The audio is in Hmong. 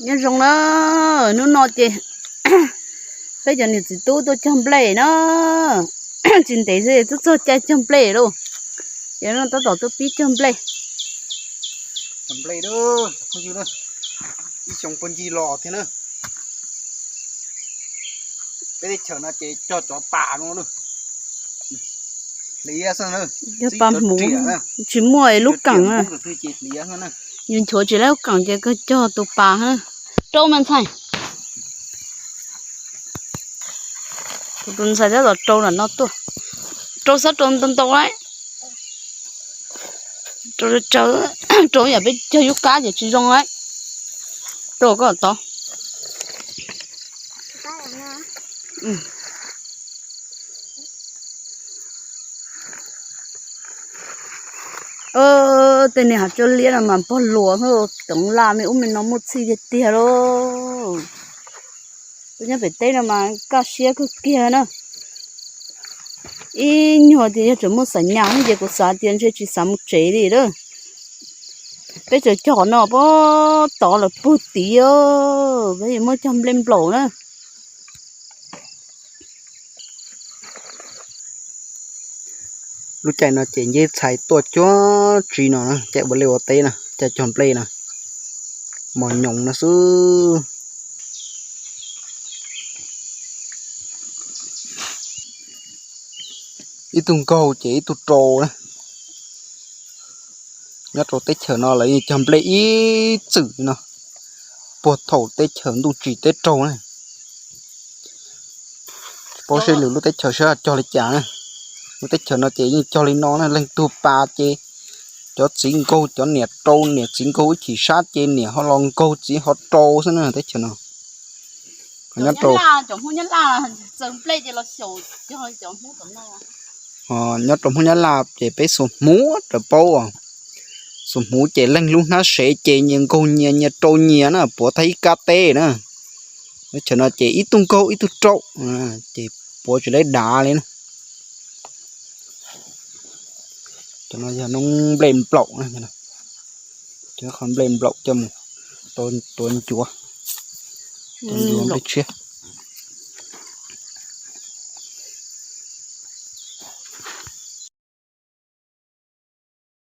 Nyob zoo na, hnub no ces peb cov niam txiv tub tuaj cog nplej na, tsis ntev xwb twb txog caij cog nplej lauj. Ces no tab tom tuaj pib cog nplej. Cog nplej, ib xyoo puag ncig los thiab na. Peb teb chaws no ces cog cov pas no, hliav xwb na, cog pas hmuv, tsis muaj lub keem na. Yus nchuav tsis lub keem ces kawg cog tus pas na. Rau mas ntxhais. Kuv tus ntxhais tab tom rau nram no tuaj. Rau xab rau ntau ntau lawm. Rau tsawv, rau yam peb cog yub qab ces tsis zoo lawm. Rau koj tod. Tej niag hav tsawb liab no mas npog luas, toov laj me ub me no muaj txhij tiag tiag lauj. Tuaj nyob pem teb no mas kaj siab kawg kiag na. Ib nyuag tias yog tseem muaj xav nyas ces kuv xav tias ntshe tsis xav mus tsev li lawm. Peb tseem cog no puag tod lawm puag tid, peb yuav muab cog nplej nplaum na. Lub caij no ces nce txhais tuaj cuag tsi no na, caij ua liaj ua teb na, caij cog nplej na, mos nyoos no xwb. Ib tug nkaug ces ib tug rau na. Nyob rau teb chaws no lawv yeej cog nplej ib txwm no, puag thaum teb chaws ntuj tsim teb raug na. Tsis paub seb lwm lub teb chaws saib cog li cas na. Lub teb chaws no ces yeej cog li no na, leej twg pas ces cov txiv nkaug, cov niam rau, niam txiv nkaug ib chim sab ces niam ho los nkaug txiv ho rau xwb na teb chaws no. Nyob rau, nyob rau Hmoob Nyab Laj ces peb xuas hmuv raws paub, xuas hmuv ces leej lub hnab sev ces nyias nkaug nyias, nyias rau nyias na, puav tag ib kab teb na. Teb chaws no ces ib tug nkaug ib tug rau, ces puav tsis laib dav li na. Cov no yog noob nplej nplaum, cov qhov nplej nplaum coj mus tuav ncuav, tuav ncuav nplej tshiab.